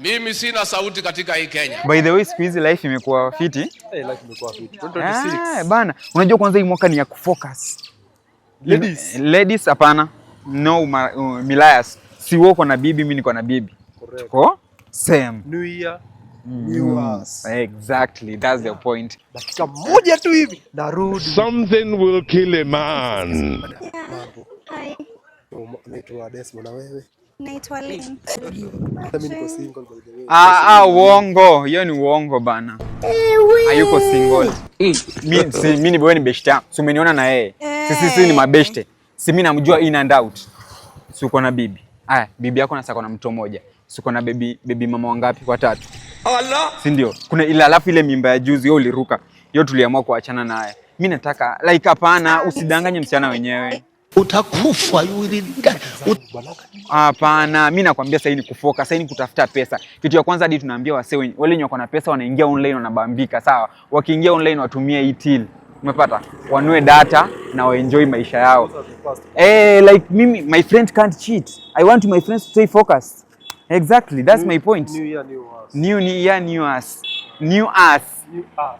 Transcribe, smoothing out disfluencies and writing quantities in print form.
Mimi sina sauti katika hii Kenya. By the way, siku hizi life imekuwa fiti. Hey, life imekuwa fiti. 2026. Ah, bana, unajua kwanza hii mwaka ni ya kufocus. Ladies. Ladies hapana. No milayas. Si wewe uko na bibi, mimi niko na bibi. Correct. Tuko same. New year, new us. Exactly, that's the point. Dakika moja tu hivi narudi. Something will kill a man. Mambo. Hi, Naitwa Desmo na wewe? Naitwa Lynn. Hata mimi niko single, by the way. Ah, ah, uongo. Hiyo ni uongo, bana. Hayuko single. Mi si mi ni wewe ni beshte yangu. Si umeniona na yeye? Sisi ni mabeshte. Si mimi namjua in and out. Si uko na bibi? Aya, bibi yako na na mtoto mmoja. Si uko na baby mama wangapi? Watatu. Si ndio? Kuna ile, alafu ile mimba ya juzi wewe uliruka. Hiyo tuliamua kuachana naye. Mi nataka, like, hapana, usidanganye msichana wenyewe. Utakufa, you will die. Hapana, mi nakwambia sasa ni kufocus, sasa ni kutafuta pesa. Kitu ya kwanza hadi tunaambia wasee wale wenye wako na pesa wanaingia online wanabambika, sawa? Wakiingia online watumie hii till. Umepata? Wanunue data na waenjoy maisha yao. Eh, like mimi, my friend can't cheat. I want my friends to stay focused. Exactly, that's my point. New year, new us. New year, new us. New us. New us.